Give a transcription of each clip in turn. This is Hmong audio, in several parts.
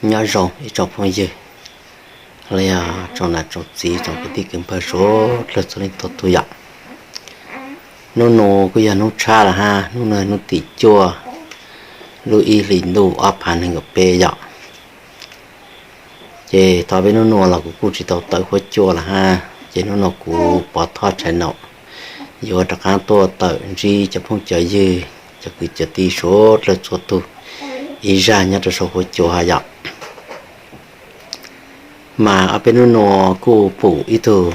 Nyob zoo ib tsoom phooj ywg los yog tsoom nam tsoom txiv tsoom kwv tij kwv npawg suav dlawg txhua leej txhua tus yom. Hnub no kuj yog hnub tshab lawm hab, hnub no hnub tim cuaj lub ib hlis ntuj ob phav nees nkaum peb yom. Ces tau peb hnub no los kuv kuj tsis tau tawm huab cua lawm hab, ces hnub no kuv Pov Thoj Tshais Naum yuav rov qaab tuaj tawm ntsib cov phooj cov ywg cov kwv cov tij suav dlawg txhua tug ib zag nyob rau saum huab cua hab yom. Mas ob peb hnub no kuj pum ib tug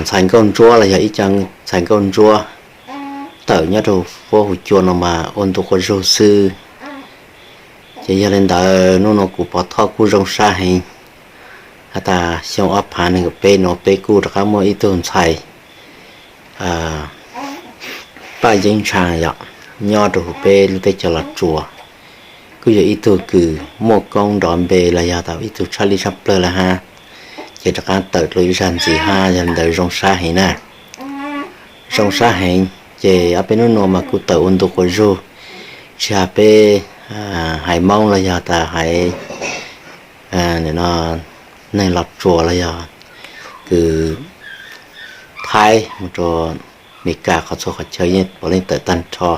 ntxhais nkauj ntsuab los yog ib co ntxhais nkauj ntsuab tawm nyob rau huab hu cua no mas ua ntu quas zug xwb. Ces yog li ntawd hnub no kuv Pov Thoj kuj zoo sab heev has tas xyoo ob phav nees nkaum peb no peb kuj rov qab muaj ib tug ntxhais Paj Yeeb Ntsha yom, nyob rau huv peb lub teb chaws Los Tsuas, kuj yog ib tug kws muaj koob nrov npe los yog tas ib tug tshaj lij tshaj plawg lawm hab. Ces rov qaab tawm dlua ib zag ntxiv hab, yog li ntawd zoo sab heev na. Zoo sab heev. Ces ob peb hnub no mas kuj tawm ua ntu quas zug, tsis has peb haiv Moob los yog tas haiv neeg Los Tsuas los yog kws Thaib mus rau Mes Kas qhov txhua qhov chaw yeej puav leej tawm tag nrho.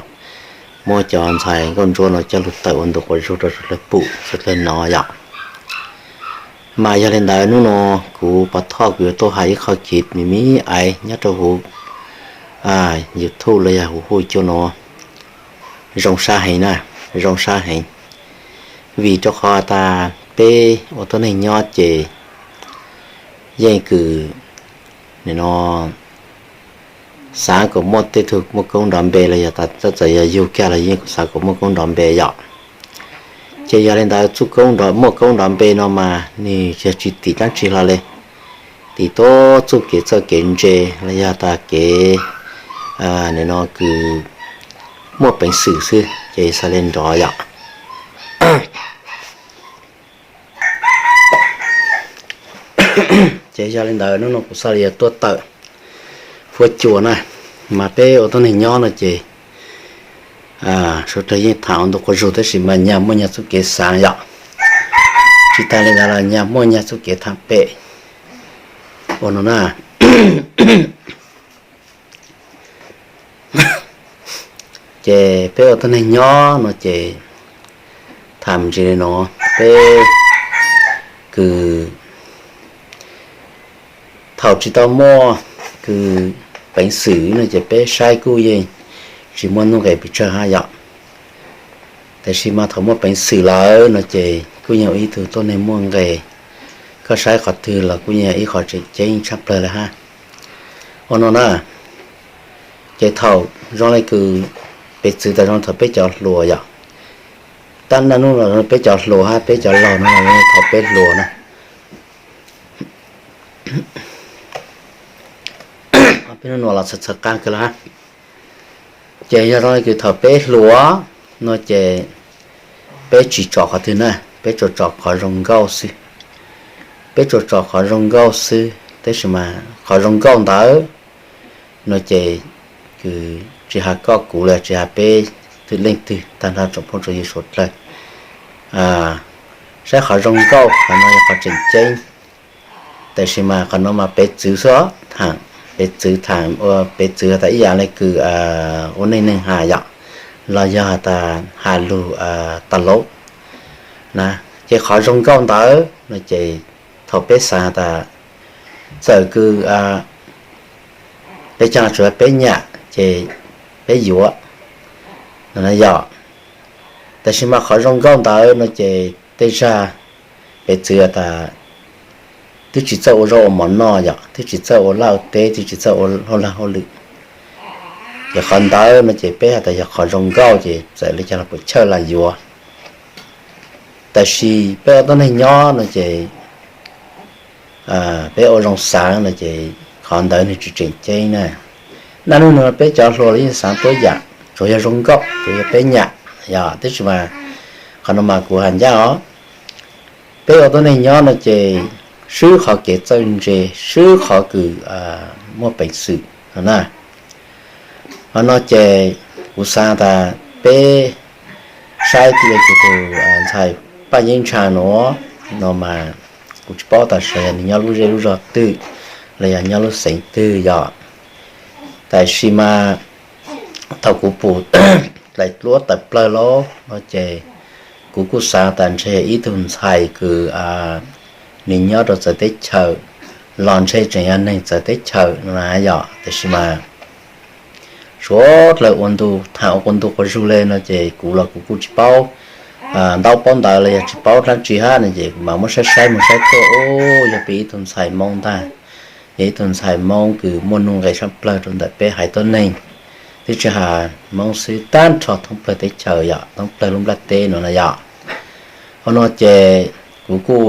Muab cov ntxhais nkauj ntsuab no coj lug tawm ua ntu quas zug rau suav dlawg pum suav dlawg nov yom. Mas yog li ntawd hnub no kuv Pov Thoj kuv yuav tuaj has ib qho kev me me ais nyob rau huv YouTube los yog huv hu cua no zoo sab heev na, zoo sab heev. Vim rau qhov tas peb ua tuab neeg nyob ces yeej kws nim no xaav kom muaj tej tug muaj koob nrov npe los yog tas txawm yog yug kag los yeej xaav kom muaj koob nrov npe yom. Ces yog li ntawd txuj koob nrov muaj koob nrov npe no mas nwg yog tsis tim dlaab tsi hlo le, tim tuab txuj kev txawj kev ntse los yog tas kev nim no kws muaj peev xwm xwb ces xaav le nrov yom. Ces yog li ntawd hnub no kuv xaav li yuav tuaj tawm huab cua na, mas peb ua tuab neeg nyob no ces suav dlawg yeej thaam ua ntu quas zug tab sis mas nyag muaj nyag txuj kev xaav yom. Tsis tas li ntawd los nyag muaj nyag txuj kev thaam pem ua no na. Ces peb ua tuab neeg nyob no ces thaam ntsis li no, peb kws thaum tsis tau muaj kws peev xwm no ces peb saib kuj yeej tsis muaj nuj nqes pes tsawg hab yom. Tab sis mas thaum muaj peev xwm lawm no ces kuj yog ib tug tuab neeg muaj nqes, koj saib qhov twg los kuj yog ib qho tseem ceeb tshaj plawg lawm hab. Ua no na, ces thaum zoo le kws peb txwv tas zoo thaum peb cov hluas yom, tab naj nub no peb cov hluas hab peb cov laug no thaum peb hluas na, peb nub no los txhawv txhawv qaab kawg lawm hab. Ces yog zoo le kws thaum peb hluas no ces peb tsis tsom qhov twg na, peb tsuas tsom qhov zoo nkauj xwb. Peb tsuas tsom qhov zoo nkauj xwb, tab sis mas qhov zoo nkauj ntawd no ces kws tsis has koj kuv los tsis has peb twg leej twg tag nrho tsoom phooj tsoom ywg suav dlawg, saib qhov zoo nkauj qhov no yog qhov tseem ceeb. Tab sis mas qhov no mas peb txwv xwb, thaam, peb txwv thaam, peb txwv has tas ib yam le kws ua neej neeg has yom, los yog has tas has lug tas laub na. Ces qhov zoo nkauj ntawd no ces thaum peb xaav has tas txawm kws peb caag los tsuav peb nyam ces peb yuav no yom. Tab sis mas qhov zoo nkauj ntawd no ces tej zag peb txwv has tas twb tsis txawj ua zaub ua mov noj yom, twb tsis txawj ua laj ua teb, twb tsis txawj ua hauj lwm hauj lwm. Ces qhov ntawd no ces peb has tas yog qhov zoo nkauj ces txawm li caag los puas chawj los yuav. Tab sis peb ua tuab neeg nyob no ces peb ua zoo xaav no ces qhov ntawd nwg tsis tseem ceeb na. Naj nub no peb cov hluas los yeej xaav tuab yam, tsuas yog zoo nkauj, tsuas yog peb nyam yom, tab sis mas qhov no mas kuv has ncaj os. Peb ua tuab neeg nyob no ces swb qhov kev txawj ntse, swb qhov kws muaj peev xwm no na. Qhov no ces kuv xaav tas peb saib tij le kws tug ntxhais Paj Yeeb Ntsha nuav no mas kuv tsis paub tas sawv yog nws nyob lub zej lub zog twg los yog nyob lub xeev twg yom. Tab sis mas thaum kuv pum daim duab tawm plawg lawm no ces kuv kuj xaav tas ntshe ib tug ntxhais kws nws nyob rau txawv teb chaws los ntshe tseem yog neeg txawv teb chaws no na yom. Tab sis mas suav dlawg ua ntu tham ua quas ntu quas zug le no ces kuv los kuv kuj tsis paub ntaub paub ntawv los yog tsis paub dlaab tsi hab no ces kuv mam muab saib saib moog saib tuaj, u, yog peb ib tug ntxhais Moob ntag. Yog ib tug ntxhais Moob kws muaj nuj nqes tshaj plawg rau ntawm peb haiv tuab neeg, twb tsis has Moob xwb, tag nrho thoob plawg teb chaws yom, thoob plawg lub nplaj teb no na yom. Ua no ces kuv kuj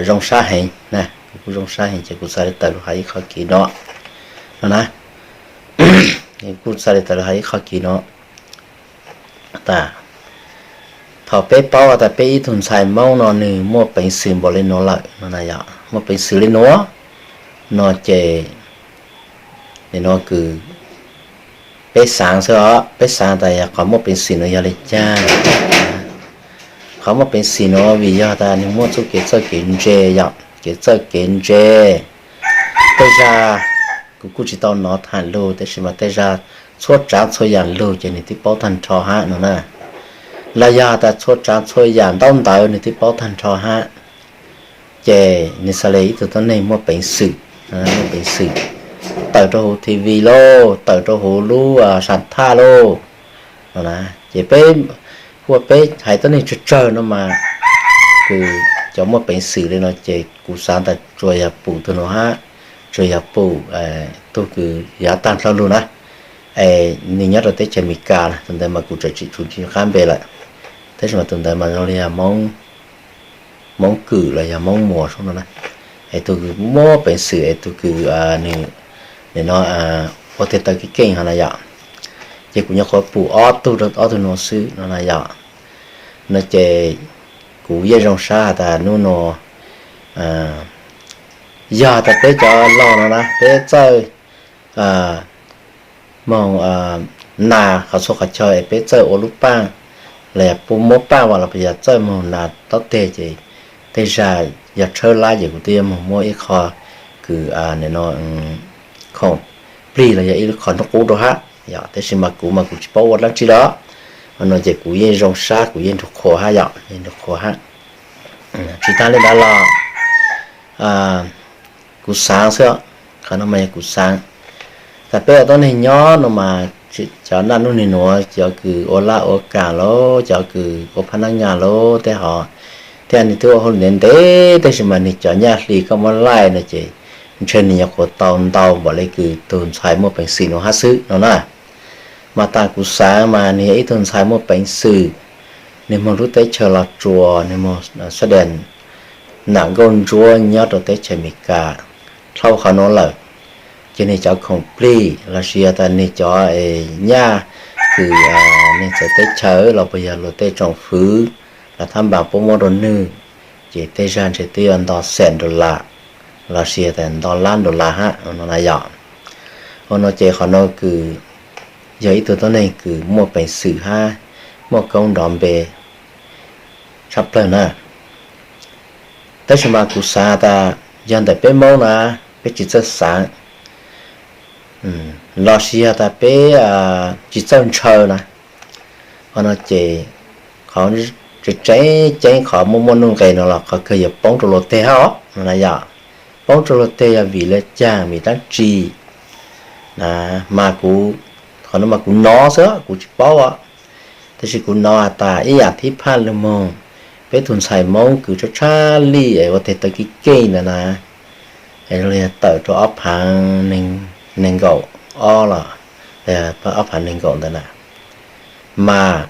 zoo sab heev na, kuv kuj zoo sab heev ces kuv txhaj le tawm lug has ib qho kiv no, no na. Kuv kuj txhaj le tawm lug has ib qho kiv no tas thaum peb paub tas peb ib tug ntxhais Moob no nws muaj peev xwm npaum le nuav lawm no na yom, muaj peev xwm le nuav no ces nim no kws peb xaav xwb os, peb xaav tas yog qhov muaj peev xwm no yog le caag. Qhov muaj peev xwm no vim yog tas nws muaj txuj kev txawj kev ntse yom, kev txawj kev ntse. Tej zag kuv kuj tsis tau nov tham lug, tab sis mas tej zag txhua tsaav txhua yaam lug ces nws twb paub tag nrho hab no na. Los yog tas txhua tsaav txhua yaam ntaub ntawv nws twb paub tag nrho hab. Ces nws xaav le ib tug tuab neeg muaj peev xwm, muaj peev xwm tawm rau huv T V lauj, tawm rau huv lub sam thaj lauj no na. Ces peb, ua peb haiv tuab neeg tsawg tsawg no mas kws cov muaj peev xwm le no ces kuv xaav tas tsuas yog pum tug no hab, tsuas yog pum tug kws yav taag dlhau lug na, es nws nyob rau teb chaws Amelikas na, tus ntawd mas kuv tseem tsis tsum tsis qab npe lawm, tab sis mas tus ntawd mas zoo li yog Moob Kwm los yog Moob Muas sub no na, es tug kws muaj peev xwm es tug kws nws no ua teg taw keej keej ho na yom. Ces kuv nyuam qhuav pum ob tug rau ob tug no xwb no na yom. No ces kuv yeej zoo sab has tas nub no yog tas peb cov laug no na peb txawj moog nas qhov txhua qhov chaw es peb txawj ua lub paaj los yog muab paaj vas los puas yog txawj moog nas tob teg ces tej zag yog tshawb lab ces kuv twb yuav moog muab ib qho kws no khoom plig los yog ib lub qho hnub qub rau hab yom. Tab sis mas kuv mas kuv tsis paub ua dlaab tsi lawm no ces kuv yeej zoo sab kuv yeej nrug qhuas hab yom, yeej nrug qhuas hab. Tsis taag le ntawd los kuv xaav xwb, qhov no mas yog kuv xaav tas peb ua tuab neeg nyob no mas cov naj nub nwg nuav cov kws ua laj ua kaam lauj, cov kws ua phab nab ngas lauj tej ho, tej nwg twb ua hauj lwm ntev ntev tab sis mas nwg cov nyaj hli koj muab laij no ces ntshe nwg nyuam qhuav tau ntau npaum le kws tug ntxhais muaj peev xwm nuav hab xwb no na. Mas tas kuv xaav mas nwg yog ib tug ntxhais muaj peev xwm, nwg moog lub teb chaws Los Tsuas, nwg moog sab dam nam nkauj ntsuab nyob rau teb chaws Amelikas, dlhau qhov nuav lawm, ces nwg cov khoom plig lossis yog tas nwg cov nyaj kws nwg txawv teb chaws los puas yog luag tej tsoom fwv los thab npas puab muab rau nwg, ces tej zag ntshe twb yuav nto xees dollar lossis yog tas nto lab dollar hab no na yom. Ua no ces qhov no kws yog ib tug tuab neeg kws muaj peev xwm hab muaj koob nrov npe tshaj plawg na. Tab sis mas kuv xaav tas yog ntawm peb Moob na, peb tsis txawj xaav lossis yog tas peb tsis txawj ntshaw na, ua no ces qhov tseeb tseeb qhov muaj muaj nuj nqes no los qhov kawg yuav poob rau luag teg hab os no na yom. Poob rau luag teg yog vim le caag vim dlaab tsi na, mas kuv, qhov no mas kuv nov xwb kuv tsis paub os. Tab sis kuv nov has tas ib yaam thib phaj lug moog, peb tug ntxhais Moob kws tshab tshab lij es ua teg taw keej keej ntawd na, es zoo li tawm rau ob phaav neeg nkaum ob los ob phaav neeg nkaum ntawd na, mas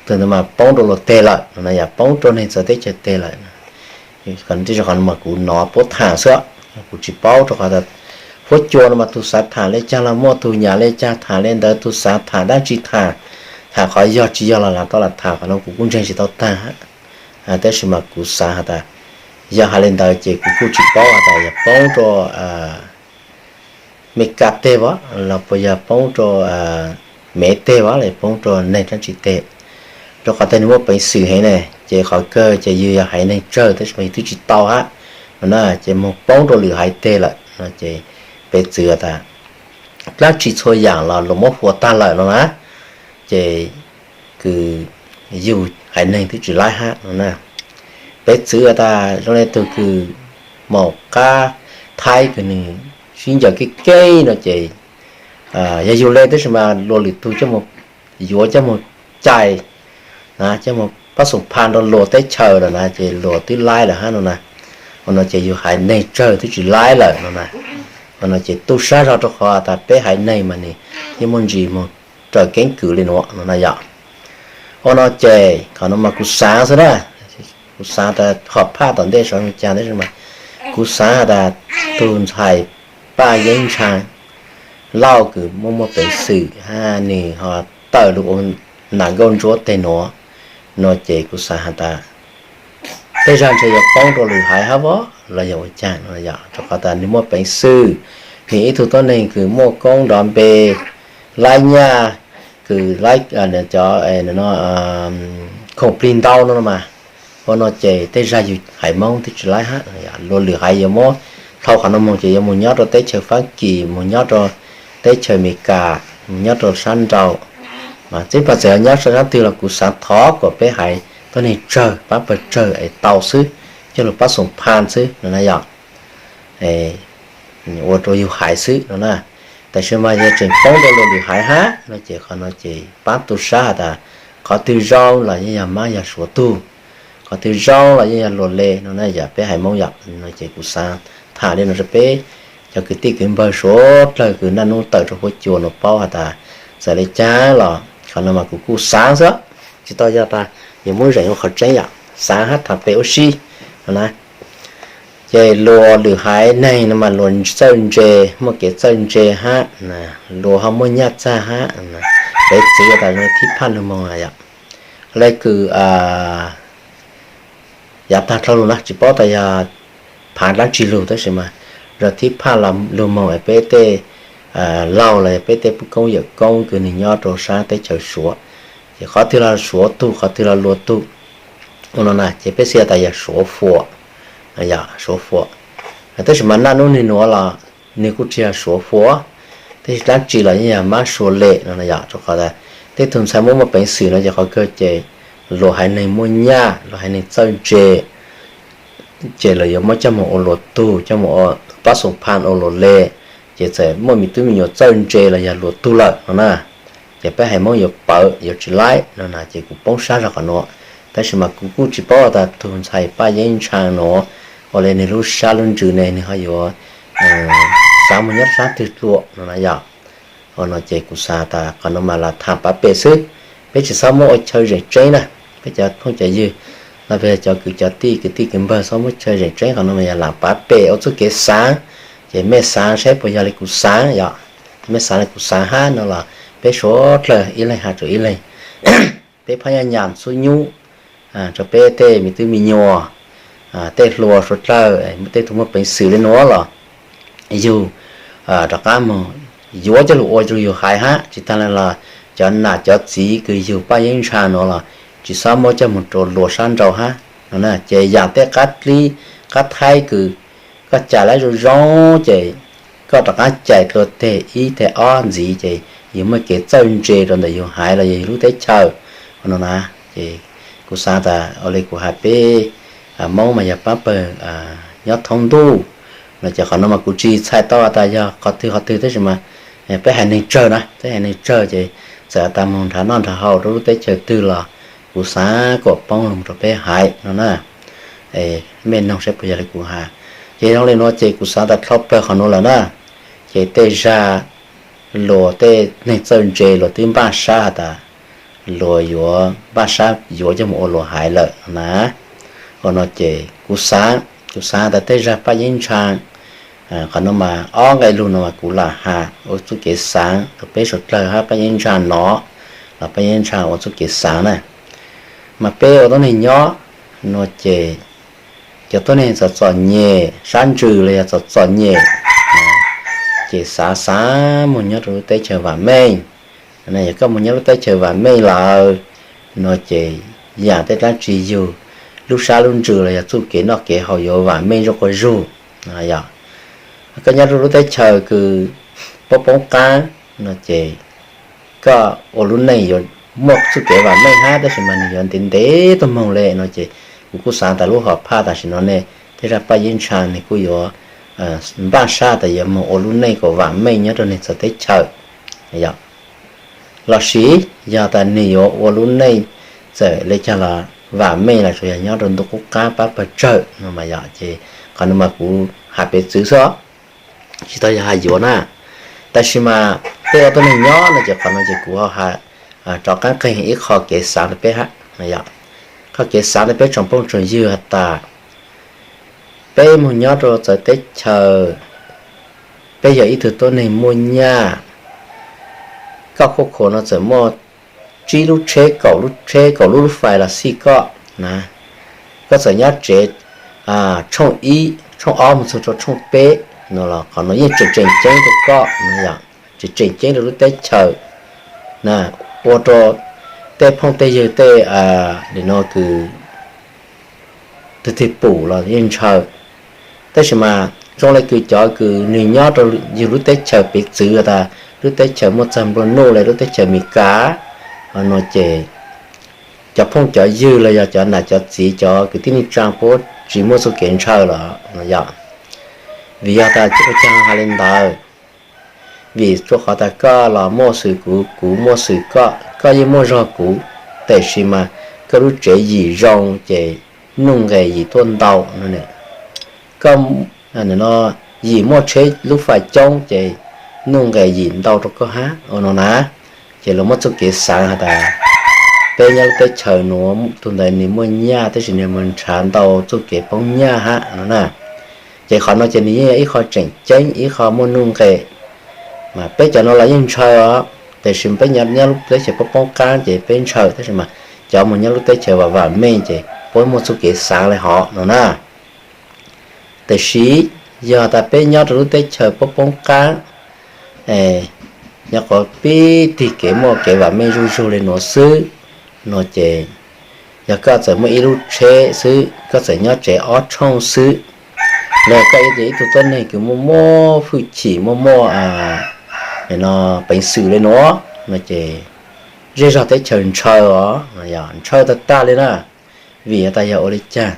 tug ntawd mas poob rau luag teg lawm no na yom, poob rau neeg txawv teb chaws teg lawm. Qhov no mas kuv nov puab tham xwb, kuv tsis paub rau qhov tas huab cua no mas tug xaav tham le caag los muaj, tug nyam le caag tham le ntawd, tug xaav tham dlaab tsi tham, tham qhov yog tsis yog los lam tau lam tham, qhov no kuv kuj ntseeg tsis tau taag. Tab sis mas kuv xaav has tas yog has le ntawd ces kuv kuj tsis paub has tas yog poob rau Meskas teg as los puas yog poob rau Mev teg as los poob rau neeg dlaab tsi teg. rau qhov tias nws muaj peev xwm heev ne, ces qhov kawg ces yus yog haiv neeg tsawg tab sis mas yus twb tsis tau hab no na, ces moog poob rau lwm haiv teg lawm no ces peb txwv tas dlaab tsi txhua yaam los luas muab huam taag lawm no na, ces kws yug haiv neeg twb tsis laib hab no na. Peb txwv tas zoo le tug kws maum qab thaib kws nws sib ncaws kev kev no ces yog yug le tab sis mas luas lwm tug coj mus, yuav coj mus cais, coj mus pab xoom pha rau luas teb chaws lawm na ces luas twb laib lawm hab no na. Ua no ces yug haiv neeg tsawg twb tsis laib lawm no na. Ua no ces tu sab zog rau qhov tas peb haiv neeg mas nws yeej muaj ntsis moog raws keeb kwm le nuav no na yom. Ua no ces qhov no mas kuv xaav xwb na, kuv xaav tas hom phaj tom ntej sav nug caag tab sis mas kuv xaav has tas tug ntxhais Paj Yeeb Ntshaa Lauj kws muaj muaj peev xwm hab nws ho tawm lug ua nam nkauj ntsuab teg nuav no ces kuv xaav has tas tej zag ntshe yuav poob rau lwm haiv hab vov los yog ua caag no yom, rau qhov tas nws muaj peev xwm, nws ib tug tuab neeg kws muaj koob nrov npe, laib nyaj, kws laib cov khoom plig ntau no mas. Ua no ces tej zag yug haiv Moob twb tsis laib hab, luas lwm haiv yuav muab dhau qhov no moog ces yuav moog nyob rau teb chaws Faab Kis, moog nyob rau teb chaws Amelikas, moog nyob rau sab nrau. Mas txij pag txawm nyob sab twg los kuv xaav thov kom peb haiv tuab neeg tsawg pab pawg tsawg es tau xwb, coj lug pab xoom pha xwb no na yom. Ua rau yug haiv xwb no na. Tab sis mas yog tseem poob rau luas lwm haiv hab no ces qhov no ces pab tu sab has tas qhov twg zoo los yeej yog mab yog suav tug, qhov twg zoo los yeej yog luas le no na yom, peb haiv Moob yom. No ces kuv xaav tham li no rau peb cov kwv tij kwv npawg suav dlawg kws naj nub tawm rau huab cua nuav paub has tas txawm le caag los qhov no mas kuv kuj xaav xwb, tsis tau yog tas yuav muab zeem ua qhov tseeb yom, xaav hab tham peb ua si no na. Ces luas lwm haiv neeg no mas luas txawj ntse, muaj kev txawj ntse hab, luas ho muaj nyaj txag hab, peb txwv tas thib phaj lug moog yom. Le kws yav taag dlhau lug na tsis paub tas yog phaav dlaab tsi lug tab sis mas yog thib phaj lug moog es peb tej laug los yog peb tej pub koob yawm koob kws nws nyob rau sab teb chaws suav, ces qhov twg los suav tug qhov twg los luas tug no na ces peb xav tas yog suav fuam, yog suav fuam. Tab sis mas naj nub nwg nuav los nwg kuj tsis yog suav fuam, tab sis dlaab tsi los yeej yog mab suav le no yom, rau qhov tej tug ntxhais muaj muaj peev xwm no ces qhov kawg ces luas haiv neeg muaj nyaj, luas haiv neeg txawj ntse, ces lawv yuav muab coj moog ua luas tug, coj moog ua pab xoom pha ua luas le, ces txawm muaj me tub me nyuam txawj ntse los yog luas tug lawm no na, ces peb haiv Moob yuav pawv yuav tsis laib no na, ces kuv poob sab zog qhov nuav. Tab sis mas kuv kuj tsis paub tas tug ntxhais Paj Yeeb Ntshaa nuav ua le nwg lub sab lub ntsws ne nwg ho yuav xav moog nyob sab twg dlua no na yom. Ua no ces kuv xav tas qhov no mas lam tham pab pem xwb, peb tsis xob muab ua chaw zeem tseeb na. Peb cov phooj cov ywg los peb cov kwv cov tij kwv tij kwv npawg xob muab chaw zeem tseeb, qhov no mas yog lam pab pem ua txuj kev xaav. Ces mej xaav saib puas yog li kuv xaav yom, mej xaav li kuv xaav hab no los peb suav dlawg ib leeg has rua ib leeg, peb phab nyaj nyam xub nyub rua peb tej me tub me nyuam, tej hluas suav dlawg, tej tug muaj peev xwm le nuav los yug rov qab moog yuav coj lug ua rua yug haiv hab, tsis taag le los cov nam cov txiv kws yug Paj Yeeb Ntshaa nuav los tsis xob muab coj moog rua luas sab nrau hab no na. Ces yaam tej qab dlib qab thaib kws koj cais lab zoo zoo ces koj rov qab cais dlua teg ib teg ob ntxiv ces yug muaj kev txawj ntse rua ntawm yug haiv los yog yug lub teb chaws no na. Ces kuv xav tas ua le kuv has peb Moob mas yog pab pawg nyob thoob ntuj no ces qhov no mas kuv tsis txhais tau tas yog qhov twg qhov twg tab sis mas peb haiv neeg tsawg na, peb haiv neeg tsawg ces txawm tas moog nrhav noj nrhav haus rua lub teb chaws twg los kuv xav kom poob lug rua peb haiv no na. Mej noog saib puas yog li kuv has. Ces zoo le nuav ces kuv xav tas dlhau plawg qhov nuav lawm na, ces tej zag luas tej neeg txawj ntse luas twb npaj sab has tas luas yuav npaj sab yuav coj moog ua luas haiv lawm na. Ua no ces kuv xav, kuv xav tas tej zag Paj Yeeb Ntshaa, qhov no mas ob nqe lug no mas kuv lam has ua txuj kev xaav rua peb suav dlawg hab Paj Yeeb Ntshaa no, los Paj Yeeb Ntshaa ua txuj kev xaav na. Mas peb ua tuab neeg nyob no ces cov tuab neeg txom txom nyem sab ntsws los yog txom txom nyem, ces xav xav moog nyob rua lub teb chaws vam meej. Yog koj moog nyob lub teb chaws vam meej lawm, no ces yam tej dlaab tsi yug lub sab lub ntsws los yog txuj kev noj kev haus yuav vam meej zuj quas zug. Yog koj nyob rau lub teb chaws kws poob poob qaab no ces koj ua lub neej yuav muaj txuj kev vam meej hab, tab sis mas nwg yuav ntev ntev tuaj moog le no ces kuv kuj xaav tas lub hom phaj tam sim no nej tej zag Paj Yeeb Ntsha nwg kuj yuav npaj sab tas yuav moog ua lub neej kom vam meej nyob rau nwg txawv teb chaws. Lossis yog tas nwg yuav ua lub neej txawm le caag los vam meej los tsuas yog nyob rau ntuj qub qaab pab pawg tsawg no mas yog ces qhov no mas kuv has piv txwv xwb, tsis tau yog has yuav na. Tab sis mas peb ua tuab neeg nyob no ces qhov no ces kuv ho has rov qaab qeeg ib qho kev xaav rau peb hab. Qhov kev xaav rau peb tsoom phooj tsoom ywg has tas peb moog nyob rau txawv teb chaws, peb yog ib tug tuab neeg muaj nyaj, koj khuj khuas no txawm muaj tsib lub tsheb, kaum lub tsheb, kaum lub lub fais los xij koj na, koj txawm nyob tsev tshooj ib, tshooj ob moog txug rau tshooj peb no los qhov no yeej tseem tseem ceeb rau koj no yog tseem tseem ceeb rau lub teb chaws na, ua rau tej phooj tej ywg tej no kws tug twg pum los yeej ntshaw. Tab sis mas zoo le kws cov kws nwg nyob rau yug lub teb chaws piv txwv tas lub teb chaws muaj txag nplua nuj le lub teb chaws Amelikas no ces cov phooj cov ywg los yog cov nam cov txiv cov kwv tij neej tsaa puab tsis muaj txuj kev ntshaw los no yog vim yog tas ua caag has le ntawd, vim rua qhov tas koj los muaj xwm kuv, kuv muaj xwm koj, koj yeej muaj zog kuv, tab sis mas koj lub tsev yim zoo ces nuj nqes yim tuaj ntau no. Koj yim muaj tsheb lub fais coob ces nuj nqes yim ntau rau koj hab ua no na. Ces luag muaj txuj kev xaav has tas peb nyob lub teb chaws nuav tug ntawd nwg muaj nyaj tab sis nwg moog nrhav ntau txuj kev poob nyaj hab no na. Ces qhov no ces nwg yeej yog ib qho tseem ceeb ib qho muaj nuj nqes, mas peb cov no los yeej ntshaw os, tab sis peb nyob lub teb chaws poob poob qaab ces peb ntshaw, tab sis mas cov moog nyob lub teb chaws vam vam meej ces puab muaj txuj kev xaav le hov no na. Tab sis yog tas peb nyob rau lub teb chaws poob poob qaab, nyob qhov pib tig kev muaj kev vam meej zuj zug le nuav xwb no ces yog koj txawm muaj ib lub tsheb xwb, koj txawm nyob tsev ob tshooj xwb, los koj ib tug tuab neeg kws muaj muaj hwj chim muaj muaj peev xwm le nuav no ces zej zog teb chaws ntshaw os, ntshaw tag tag le na. Vim has tas yog ua le caag,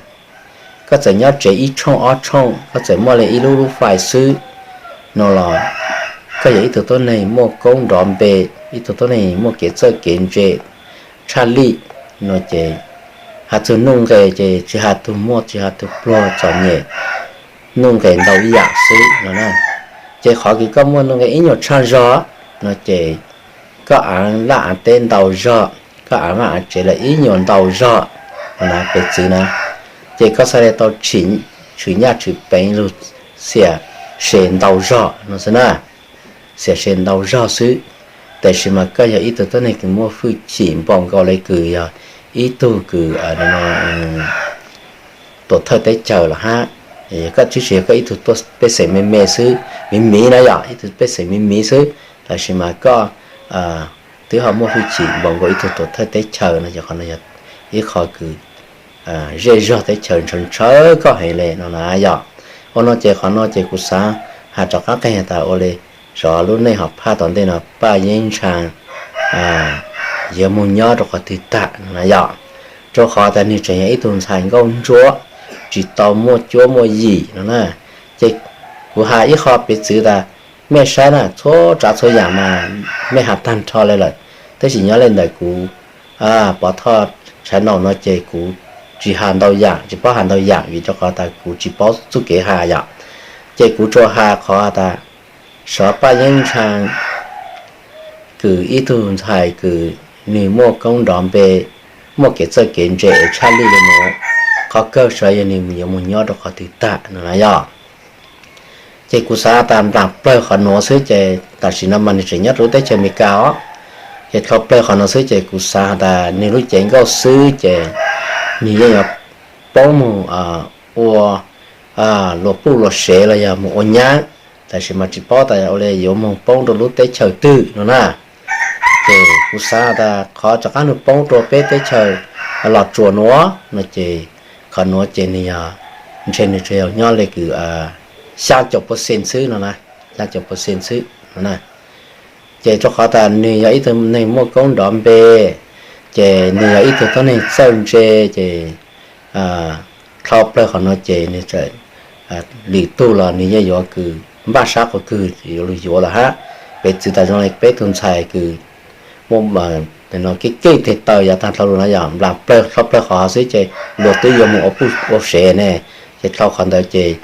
koj txawm nyob tsev ib tshooj ob tshooj, koj txawm muaj le ib lub lub fais xwb no los koj yog ib tug tuab neeg muaj koob nrov npe, ib tug tuab neeg muaj kev txawj kev ntse tshaj lij no ces has txug nuj nqes ces tsis has tug muaj tsis has tug pluag txom nyem, nuj nqes ntau ib yam xwb no na. Ces qhov kws koj muaj nuj nqes ib nyuag tshaj zog no ces koj aav laj aav teb ntau zog, koj aav vaj aav tsev lawm ib nyuag ntau zog no na, piv txwv na, ces koj xaav le tau tshwm nyaj tshwm peev lug xiam se ntau zog no xwb na, xiam se ntau zog xwb. Tab sis mas koj yog ib tug tuab neeg kws muaj hwj chim npaum nkaus le kws yog ib tug kws tuam thawj teb chaws los hab, koj tsis yog koj ib tug pej xeem me me xwb, miv miv na, yog ib tug pej xeem miv miv xwb, tab sis mas koj twb ho muaj hwj chim npaum nkaus ib tug tuam thawj teb chaws no ces qhov no yog ib qho kws zej zog teb chaws ntshaw ntshaw koj heev le no na yom. Ua no ces qhov no ces kuv xaav has rov qaab qeeg tas ua le, xyov lub neej hom phaj tom ntej no Paj Yeeb Ntsha yuav moog nyob rau qhov twg tag no na yom. Rau qhov tas nwg tseem yog ib tug ntxhais nkauj ntsuab, tsis tau muaj cuab muaj yim no na. Ces kuv has ib qho piv txwv tas mej saib na, txhua tsav txhua yam mas mej has tag nrho le lawm, tab sis nyob le ntawm kuv Pov Thoj channel no ces kuv tsis has ntau yam, tsis paub has ntau yam vim rau qhov tas kuv tsis paub txuj kev has yom. Ces kuv tsuas has qhov tas xyov Paj Yeeb Ntsha kws ib tug ntxhais kws nwg muaj koob nrov npe, muaj kev txawj kev ntse es tshaj lij le nuav, qhov kawg xyov yog nwg yuav moog nyob rau qhov twg tag no na yom. Ces kuv xaav tas nplaam plawg qhov nuav xwb ces tam sim no mas nwg tseem nyob rau lub teb chaws Amelikas os. Ces dlhau plawg qhov nuav xwb ces kuv xaav has tas nwg lub cev nkauj xwb ces nwg yeej yuav poob moog ua luas puj luas sev los yog moog ua nyab, tab sis mas tsis paub tas ua le yuav moog poob rau lub teb chaws twg no na. Ces kuv xav tas qhov rov qab nws poob rau peb teb chaws Los Tsuas nuav no ces qhov nuav ces nws yog, ntshe nws tsuas yog nyob li kws xyaa caum percent xwb no na, xyaa caum percent xwb no na. Ces rau qhov tas nws yog ib tug neeg muaj koob nrov npe, ces nws yog ib tug tuab neeg txawj ntse, ces dhau plawg qhov nuav ces nws txawm, lwm tug los nws yeej yuav kws npaj sab qhov kws yuav lug yuav lawm hab. Piv txwv tas zoo li peb tug ntxhais kws muaj kev keej tes taw yav tag dhau lug na yog nplas plawg dhau plawg qhov xwb ces luag twb yuav moog ua puj ua sev ne, ces dhau qhov ntawd ces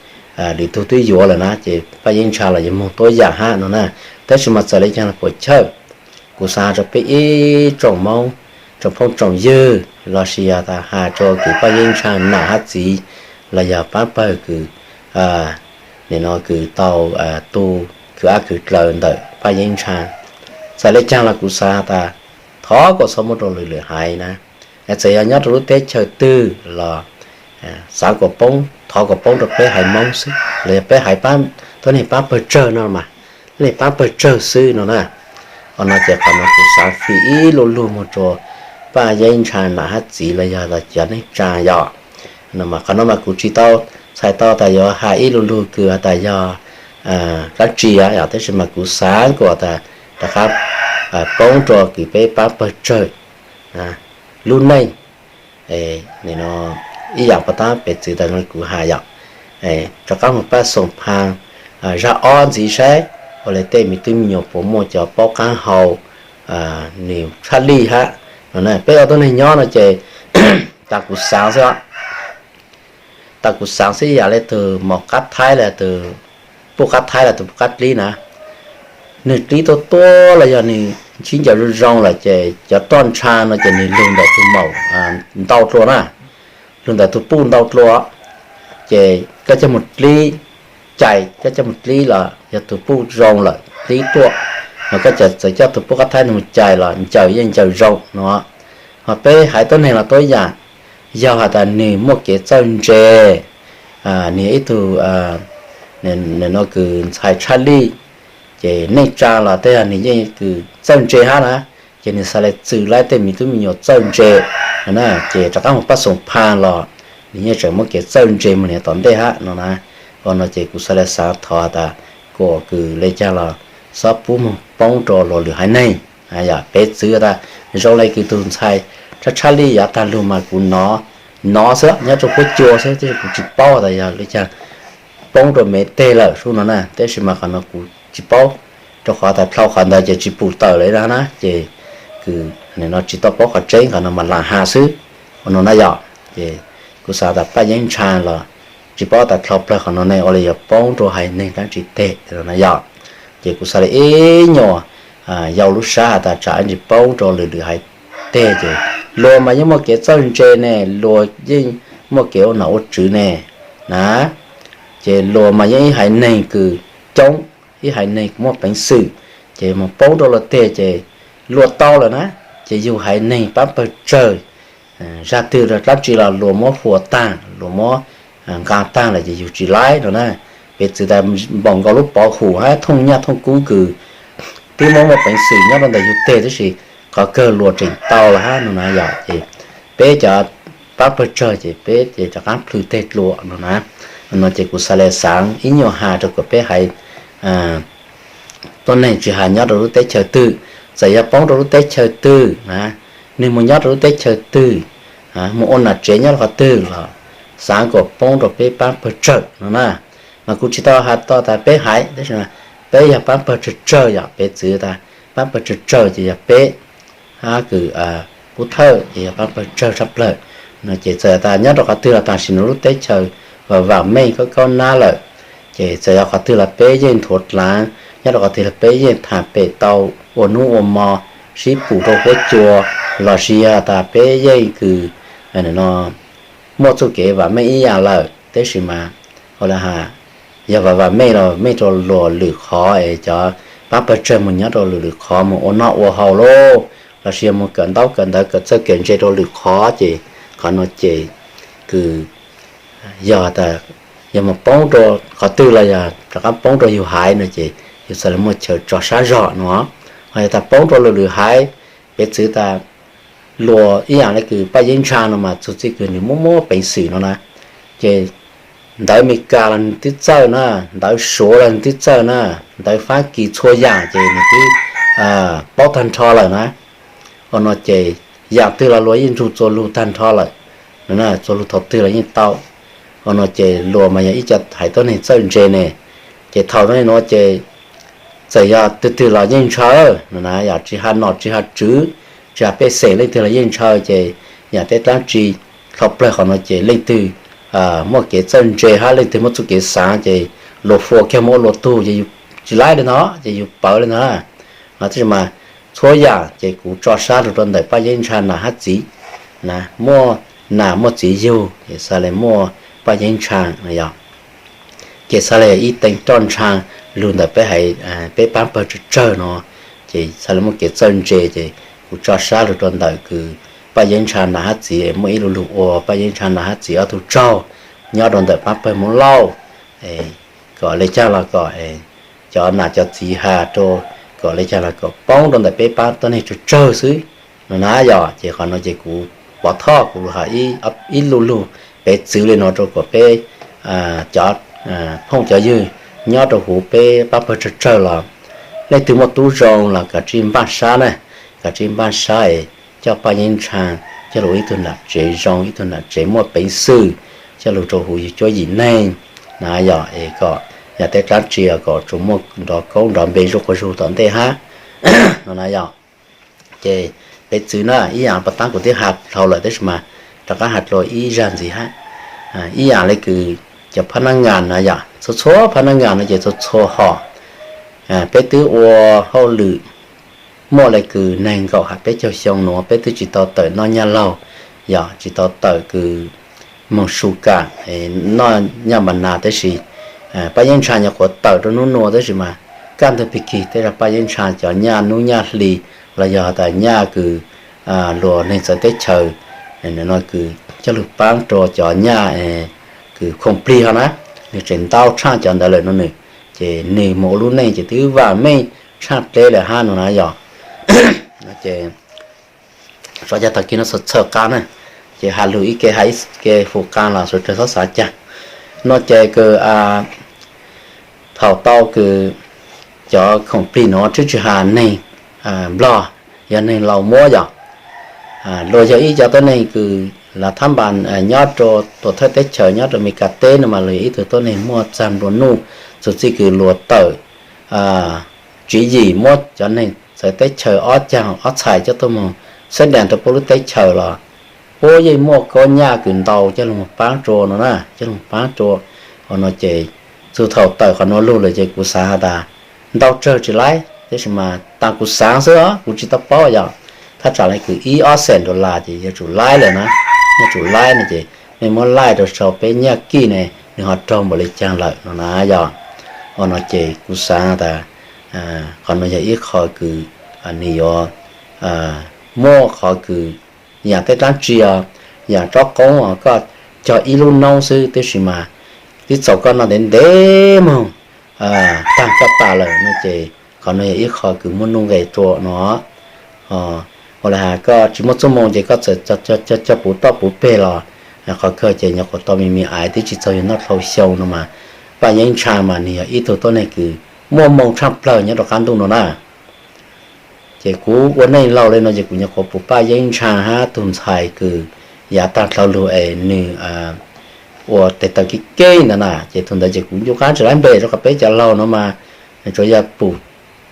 lwm tug twb yuav lawm na ces Paj Yeeb Ntsha los yuav moog tuab yaam hab no na. Tab sis mas txawm le caag los puam chawj, kuv xaav has rau peb ib tsoom Moob, tsoom phooj tsoom ywg lossis yog tas has rau kws Paj Yeeb Ntsha nam hab txiv los yog paab pawg kws, nim no kws tau tu kws ab kws dlaws ntawm Paj Yeeb Ntsha, txawm le caag los kuv xaav has tas thov kom txhob muab rau lwm lwm haiv na. Txawm yog nyob rau lub teb chaws twg los xaav kom poob, thov kom poob rau peb haiv Moob xwb los yog peb haiv, tuab neeg paab pawg tsawg no mas, tuab neeg paab pawg tsawg xwb no na. Qhov no ces qhov no kuv xaav fim ib lu lug moog rua Paj Yeeb Ntsha nam hab txiv los yog los cov neej tsaa yom. No mas qhov no mas kuv tsis tau txhais tau tas yuav has ib lu lug kws has tas yog dlaab tsi yom, tab sis mas kuv xaav kom tas rov qab poob rua kws peb paab pawg tsawg lub neej. Ib yaam puas tab piv txwv tas kuv has yom, rov qab moog paj xoom phaa zaj ob ntxiv saib ua le tej me tub me nyuam puas muaj cov paub qaab hau, nws tshaj lij hab no na. Peb ua tuab neeg nyob no ces tas kuv xaav xwb, tas kuv xaav xwb yam le tug maum qab thaib los tug puj qab thaib los tug puj qab dlib na, nwg dlib tuab tuab los yog nwg ntsib ncaws zoo zoo lawm ces cov roj ntsha no ces nwg lug ntawm tug maum ntau dlua na, lug ntawm tug puj ntau dlua, ces koj coj moog dlib, cais koj coj moog dlib los yog tug puj zoo lawm dlib tuaj, ho koj txawm coj tug puj qab thaib moog cais los ncaws yeej ncaws zoo no. Ho peb haiv tuab neeg los tuab yaam, yog has tas nwg muaj kev txawj ntse, nwg yog ib tug no kws ntxhais tshaj lij, ces neej tsaa los tej yog nwg yeej kws txawj ntse hab na, ces nwg xaav le txwv laib tej me tub me nyuam txawj ntse na, ces rov qab moog paj xoom phaa los nwg yeej tseem muaj kev txawj ntse moog niam tom ntej hab no na. Ua no ces kuv xaav le xaav thov tas kom kws le caag los xob pub moog poob rua luas lwm haiv neeg. Yog piv txwv tas zoo le kws tug ntxhais tshaj tshaj lij yav taag lug mas kuv nov, nov xwb nyob rua huab cua xwb, tab sis kuv tsis paub tas yog le caag poob rua me teg lawm sub no na, tab sis mas qhov no kuv tsis paub, rua qhov tas dhau qhov ntawd ces tsis pum tawm lawm na, ces kws no tsis tau paub qhov tseeb, qhov no mas lam has xwb. Ua no na yom, ces kuv xaav tas Paj Yeeb Ntsha los tsis paub tas dhau plawg qhov no ne ua le yuav poob rua haiv neeg dlaab tsi teg no na yom. Ces kuv xaav le ib nyuas yau lub sab has tas tsam ib ntsis poob rua lwm lwm haiv teg, ces luas mas yeej muaj kev txawj ntse ne, luas yeej muaj kev ua nom ua tswv ne na, ces luas mas yeej ib haiv neeg kws coob, ib haiv neeg kws muaj peev xwm, ces moog poob rua luas teg ces luas tau lawm na, ces yug haiv neeg paab pawg tsawg, zag twg dlaab tsi los luas muab huas taag, luas muab nqaa taag lawm ces yug tsis laib no na. Piv txwv tas npaum nkaus lub pov hum hab thooj nyaj thooj kub kws twb muab muaj peev xwm nyob rua ntawm yug teg tab sis qhov kawg luas tseem tau lawm hab no na yom. Ces peb cov paab pawg tsawg ces peb ces rov qaab plhws teg dlua no na. No ces kuv xaav le xaav ib nyuas has rua kuas peb haiv tuab neeg tsis has nyob rua lub teb chaws twg, txawm yog poob rua lub teb chaws twg na, nwg moog nyob rua lub teb chaws twg, moog ua nam tsev nyob rua qhov twg los xaav kuas poob rua peb paab pawg tsawg no na. Mas kuv tsis tau has tau tas peb haiv, tab sis peb yog paab pawg tsawg tsawg yom, piv txwv tas paab pawg tsawg tsawg ces yog peb hab kws pub thawj ces yog paab pawg tsawg tshaj plawg no. Ces txawm tas nyob rua qhov twg los tam sim nuav lub teb chaws vam meej kaub kaub nab lawm, ces txawm yog qhov twg los peb yeej nthuav dlaav, nyob rua qhov twg los peb yeej tham pem tau ua nub ua mo, sib pum rua huab cua, lossis yog tas peb yeej kws no muaj txuj kev vam meej ib yaam lawm, tab sis mas ua le has yog vam vam meej los meej rua luas lwm qhov es cov paab pawg tsawg moog nyob rua luas lwm qhov moog ua noj ua haus lauj, lossis yog moog kawm ntaub kawm ntawv kawm txawj kawm ntse rua lwm qhov ces qhov no ces kws yog tas yog moog poob rua qhov twg los yog rov qaab poob rua yug haiv no ces yug txhad le muaj chaw tso sab zog no. Yog tas poob rau lwm lwm haiv, piv txwv tas luag ib yam li kws Paj Yeeb Ntsha no mas txug txij kws nws muaj muaj peev xwm no na, ces ntawv Amelikas los nws twb txawj na, ntawv Suav los nws twb txawj na, ntawv Fab Kis txhua yam ces nws twb paub tag nrho lawm na. Ua no ces yam twg los luag yeej nrug txuas lug tag nrho lawm, txuas lug thaum twg los yeej tau. Ua no ces luag mas yog ib co haiv tuab neeg txawj ntse ne, ces thaum no ces txawm yog twg twg los yeej ntshaw no na, yog tsis has nom tsis has tswv, tsis has pej xeem leej twg los yeej ntshaw ces yam tej dlaab tsi, thaum plawg qhov no ces leej twg muaj kev txawj ntse hab leej twg muaj txuj kev xaav ces luag fua kiag moog ua luag tug ces yug tsis laib li no, ces yug pawv li no. No tab sis mas txhua yam ces kuv tso sab lug rau ntawm Paj Yeeb Ntsha nam hab txiv, muaj nam muaj txiv yug ces xaav le muaj Paj Yeeb Ntsha no yog, ces xaav le ib teev roj ntsha lug ntawm peb haiv, peb paab pawg tsawg tsawg no, ces xaav le muaj kev txawj ntse ces kuv tso sab lug rau ntawm kws Paj Yeeb Ntsha nam hab txiv muaj ib lu lug ua Paj Yeeb Ntsha nam hab txiv ob tug tsaug nyob rau ntawm paab pawg Moob Lauj, kom le caag los kom cov nam cov txiv has rau, kom le caag los kom poob rau ntawm peb paab tuab neeg tsawg tsawg xwb no na yog. Ces qhov no ces kuv pov thoj kuv has ib lu lug piv txwv le no rau kom peb cov phooj cov ywg nyob rau huv peb paab pawg tsawg tsawg los leej twg muaj tub zoo los kav tsij npaj sab na, kav tsij npaj sab es coj Paj Yeeb Ntsha coj lug ib tug nam tsev zoo, ib tug nam tsev muaj peev xwm, coj lug rau huv yug cuab yim neej na yog, es kom yam tej dlaab tsi kom tsuas muaj nrov koob nrov npe zuj quas zug tom ntej hab no na yog. Ces piv txwv na ib yam puag ta kuv twb has dhau lawm tab sis mas rov qab has dlua ib zag ntxiv hab. Ib yam le kws cov phab nab ngas na yog, txhua txhua phab nab ngas no ces txhua txhua hom peb twb ua hauj lwm muaj le kws neeg nkaum has peb caug xyoo nuav peb twb tsis tau tawm noj nyaj laug, yog tsis tau tawm kws moog su kam noj nyaj npa nas tab sis Paj Yeeb Ntsha nyuam qhuav tawm rau nub nua tab sis mas kaj ntug pig kig tej zag Paj Yeeb Ntsha cov nyaj nub nyaj hli los yog tas nyaj kws luag neeg txawv teb chaws no kws coj lug paab rua cov nyaj kws khoom plig ho na, nwg tseem ntau tshaaj cov ntawd lawm no nws, ces nwg moog ua lub neej ces twb vaam meej tshaaj dleb lawm hab no na yog. Ces xyov yog tag kis no txhawj qaa na, ces has lug ib ke has ib ke fum qaa los suav dlawg xob xav caag. No ces kws thaum tau kws cov khoom plig nuav tub tsis has neeg Nplog, yog neeg laus muab yog, luag yog ib cov tuab neeg kws lav thab npas nyob rua tuam thawj teb chaws nyob rua Amelikas teb no mas luag yog ib tug tuab neeg muaj txag nplua nuj, txug txij kws luag tawm tswv yim muab cov neeg txawv teb chaws ob caag ob txhais coj tuaj moog xab dees rua puab lub teb chaws los puab yeej muaj kob nyaj kws ntau coj lug paab rua no na, coj lug paab rua. Ua no ces txug thaum tawm qhov nuav lug lawm ces kuv xaav has tas ntau tsawg tsis laib tab sis mas taag kuv xaav xwb os kuv tsis tau paub yog thaj tsam le kws ib ob xees dollar ces yuav tsum laib lawm na, yuav tsum laib no ces mej muab laij rua sau peb nyaj kij ne nws ho raug npaum le caag lawm no na yog. Ua no ces kuv xaav tas qhov no yog ib qho kws nws yuav muaj qhov kws yam tej dlaab tsi os, yam tsob qoob os koj cog ib lub noob xwb tab sis mas tib txaus koj noj ntev ntev moog taag koj tas lawm no ces qhov no yog ib qho kws muaj nuj nqes rua no. Ua le has koj tsis muaj txuj moo ces koj txawm cog puv toj puv peg los qhov kawg ces nyuam qhuav tau me me aiv twb tsis txaus yug noj dhau xyoo no mas Paj Yeeb Ntsha mas nws yog ib tug tuab neeg kws muaj moo tshaaj plawg nyob rua qaab ntuj no na. Ces kuv ua neej laug le no ces kuv nyuam qhuav pum Paj Yeeb Ntsha hab tug ntxhais kws yav taag dlhau lug es nws ua tes taw kev kev ntawd na ces tug ntawd ces kuv ncu qaab tsis laib npe rua qhov peb cov laug no mas tsuas yog pum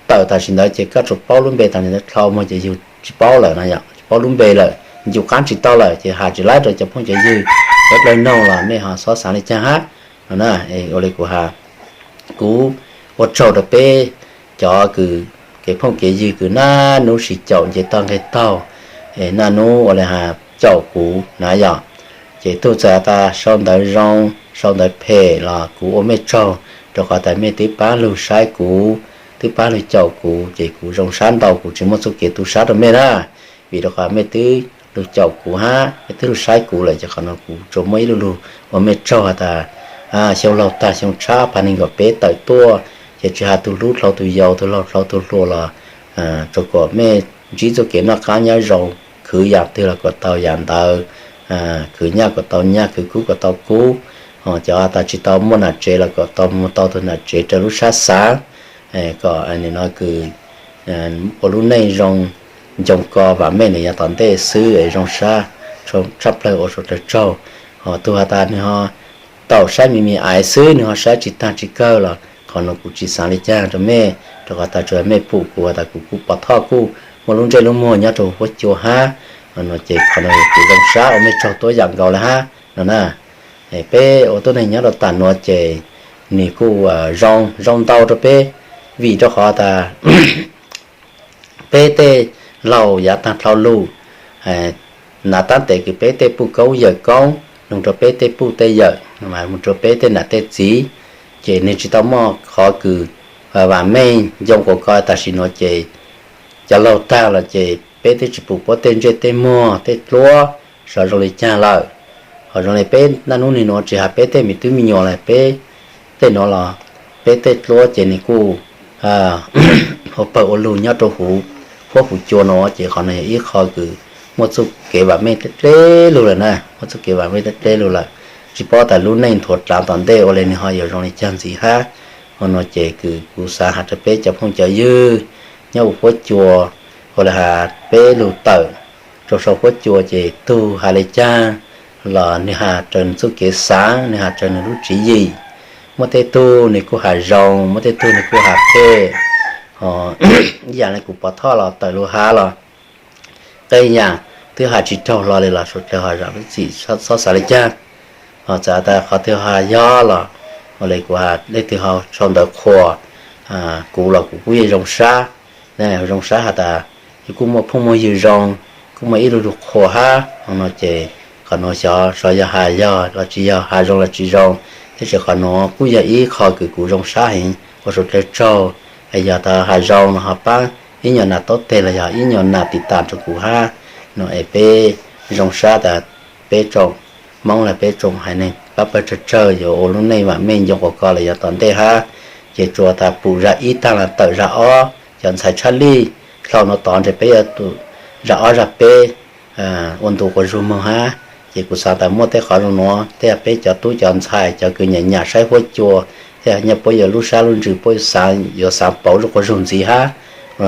tawm tam sim ntawd ces koj tsuas paub lub npe tas ntawd dlhau moog ces yug tsis paub lawm no yog tsis paub lub npe lawm, ncu qaab tsis tau lawm ces has tsis laib rua cov phooj cov ywg, cov dlawg noog los mej ho xob xaav le caag hab no na. Ua le kuv has, kuv ua tsaug rua peb cov kws kev phooj kev ywg kws naj nub sib caum nce tog nqeg taug, es naj nub ua le has caum kuv na yog. Ces tug txawm has tas sau ntawv zoo sau ntawv phem los kuv ua mej tsaug rua qhov tas mej twb paab lug saib kuv, twb paab lug caum kuv ces kuv zoo sab ntau kuv tsis muaj txuj kev tu sab rua mej na. Vim rua qhov mej twb lug caum kuv hab mej twb lug saib kuv lawm ces qhov no kuv tsuas muaj ib lu lug ua mej tsaug has tas xyoo laug tag xyoo tshab phav neeg nkaum peb tawm tuaj ces tsis has tug hlub dlhau tug yau tug laug dlhau tug hluas los rau kom mej ntsib txuj kev noj qab nyob zoo, khwv yam twg los kom tau yam ntawd, khwv nyaj kom tau nyaj, khwv kub kom tau kub. Cov tas tsis tau muaj nam tsev los kom tau mus tau tus nam tsev raws lub sab xav, kom nim no kws ua lub neej zoo, ncoo ko vam meej nws yav tom ntej xwb es zoo sab tshaj plawg ua suav dlawg tsaug. Ho tus has tas nws ho tau saib me me aiv xwb, nws ho saib tsis taag tsis kawg los qhov nuav kuv tsis xaav li caag rau mej, rau qhov tas tsuas mej pum kuv has tas kuv kuj pov thoj kuj muaj lub ntsej lub muag nyob rau huv huab cua hab. No ces qhov nuav kuv zoo sab ua mej tsaug tuab yam nkaus le hab no na. Peb ua tuab neeg nyob rau tam nuav ces nws kuj zoo, zoo ntau rau peb, vim rau qhov tas peb tej laug yav taag dlhau lug, nav tab tes kws peb tej puj koob yawm koob, nug rau peb tej puj tej yawm, nug rau peb tej nam tej txiv, ces nws tsis tau muaj qhov kws vam meej ncoo quas ko tam sim nuav ces cov laug tag los ces peb twb tsis pum puab tej ntsej tej muag tej dluab sov zoo li caag lawm. Ho zoo li peb naj nub nwg nuav tsis has peb tej me tub me nyuam los peb tej nuav los peb tej dluab ces nws kuj ua pawg ua lug nyob rau huv huab huv cua nuav ces qhov nuav yog ib qho kws muaj txuj kev vam meej dleb dleb lug lawm na, muaj txuj kev vam meej dleb dleb lug lawm. Tsis paub tas lub neej nthuav dlaav tom ntej ua le nws ho yuav zoo li caag ntxiv hab. Ho nuav ces kws kuv xaav has rau peb cov phooj cov ywg nyob huv huab cua, ua le has peb lug tawm rau sau huab cua ces tug has li caag los nws has raws nws txuj kev xaav, nws has raws nws lub tswv yim. Muaj tej tug nws kuj has zoo, muaj tej tug nws kuj has phem. Ho ib yam le kuv pov thoj los tawm lug has los qee yam twb has tsis raug hlo li los suav dlawg ho zam lub txim txhob xav li caag. Ho txawm tas qhov twg ho yog los ua le kuv has, leej twg ho sau ntawv qhuas kuv los kuv kuj yeej zoo sab, zoo sab has tas yus kuj muaj phooj muaj ywg zoo, kuj muaj ib lub lug qhuas hab. No ces qhov nuav xyov yog has yog los tsis yog, has zoo los tsis zoo, tab sis qhov nuav kuj yog ib qho kws kuv zoo sab heev ua suav dlawg tsaug. Yog tas has zoo no ho paab ib nyuag nas taub teg los yog ib nyuag nas tiv tam rau kuv hab. No es peb zoo sab tas peb tsoom Hmoob los peb tsoom haiv neeg pab pawg tsawg tsawg yuav ua lub neej vam meej ncoo quas ko los yav tom ntej hab. Ces tsuas tas pum zag ib taag los tawm zag ob, cov ntxhais tshaj lij dlhau nuav tod ntshe peb yuav zag ob zag peb ua ntu quas zug moog hab. Ces kuv xaav tas muaj tej qhov zoo nuav tej peb cov tub cov ntxhais cov kws nyam nyam saib huab cua, tej nyob puab yuav lub sab lub ntsws puab yuav xaav pauv zuj quas zug ntxiv hab.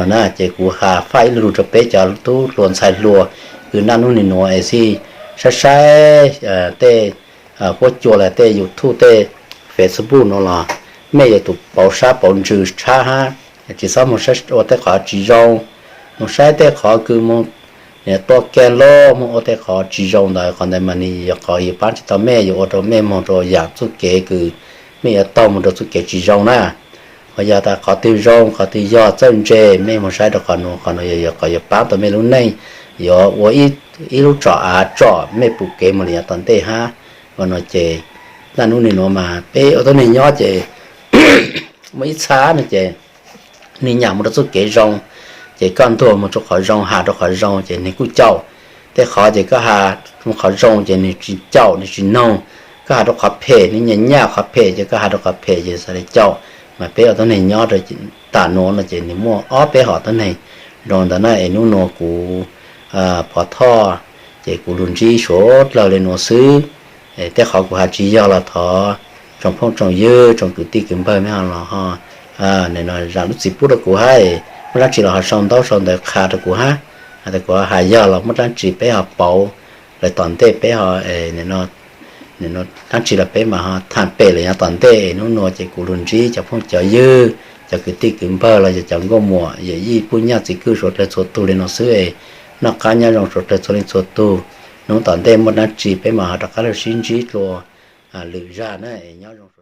Na ces kuv has faj ib lug lug rau peb cov tub hluas ntxhais hluas kws naj nub nim nuav es xij saib saib tej huab cua los tej YouTube tej Facebook nuav los mej yuav tsum pauv sab pauv ntsws tshab hab. Tsis txhob moog ua tej qhov tsis zoo, moog saib tej qhov kws moog tua ke loj, moog ua tej qhov tsis zoo ntawd, qhov ntawd mas nws yog qhov yuav paab tsis tau mej, yuav ua rau mej moog rau yaam txuj kev kws mej yuav taug moog rau txuj kev tsis zoo na. Ho yog tas qhov twg zoo qhov twg yog txawj ntse mej moog saib rau qhov nuav, qhov nuav yog qhov yuav paab tau mej lub neej, yuav ua ib lub tsom av tsom mej pum kev moog li yav tom ntej hab. Ua no ces naj nub nim nuav mas peb ua tuab neeg nyob ces muaj ib txhab no ces nwg nyam moog rau txuj kev zoo, ces koj ntuag moog rau qhov zoo, has rau qhov zoo ces nwg kuj caum. Tej qhov ces koj has moog qhov zoo ces nwg tsis caum, nwg tsis noog. Koj has rau qhov phem, nwg nyam nyam qhov phem ces koj has rau qhov phem ces xav li caum. Mas peb ua tuab neeg nyob rau tam nuav no ces nwg muaj ob peb hom tuab neeg zoo ntawd na. Es nub nuav kuv Phov Thoj ces kuv lug ntsib suav dlawg li nuav xwb. Tej qhov kuv has tsis yog los thov tsoom phooj tsoom ywg tsoom kwv tij kwv npawg mej ho los ho zam lub txim pub rau kuv hab. Muaj dlaab tsi los ho sau ntaub sau ntawv qha rau kuv hab. Has tas kuv has yog los muaj dlaab tsi peb ho pauv lawm tom ntej peb ho, dlaab tsi los peb mas ho thaam pem lawm yav tom ntej. Nub nuav ces kuv lug ntsib cov phooj cov ywg, cov kwv tij kwv npawg los yog cov nkauj muam yawm yij puj nyaj txiv kwj suav dlawg txhua tug li nuav xwb. Noj qab nyob zoo suav dlawg txhua leej txhua tug. Nub tom ntej muaj dlaab tsi peb mas ho rov qab lug sib ntsib dlua lwm zag na. Nyob zoo.